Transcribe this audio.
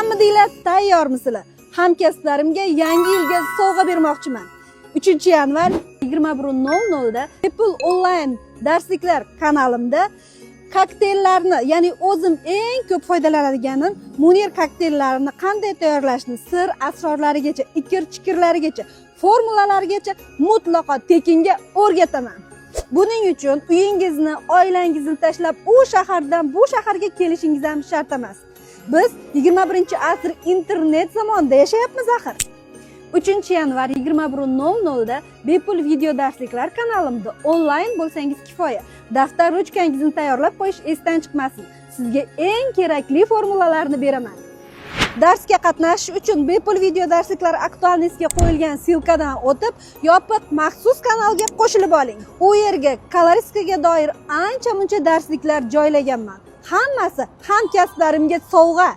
Tayyorlanmidinglar, tayyormisizlar? Hamkasblarimga Yangi yilga sovg'a bermoqchiman. 3 yanvar 21:00 da bepul onlayn darsliklar kanalimda kokteyllarni, ya'ni o'zim eng ko'p foydalanadiganim Munir kokteyllarini qanday tayyorlashni sir asrorlarigacha, ikir chikirlarigacha, formulalarigacha mutlaqo tekinga o'rgataman. Buning uchun uyingizni, oilangizni tashlab u shahardan bu shaharga kelishingiz ham shart emas. Biz 21 asr internet zamonida yashayapmiz axir. 3 yanvar 21:00 da bepul video darsliklar kanalimda onlayn bo'lsangiz kifoya. Daftar, ruchkangizni tayyorlab qo'yish esdan chiqmasin. Sizga eng kerakli formulalarni beraman. Darsga qatnashish uchun bepul video darsliklar актуальность ga qo'yilgan ссылка dan o'tib, yopiq maxsus kanalga qo'shilib oling. U yerga koloristikaga doir ancha muncha darsliklar joylaganman. Hammasi hamkasblarimga sovg'a.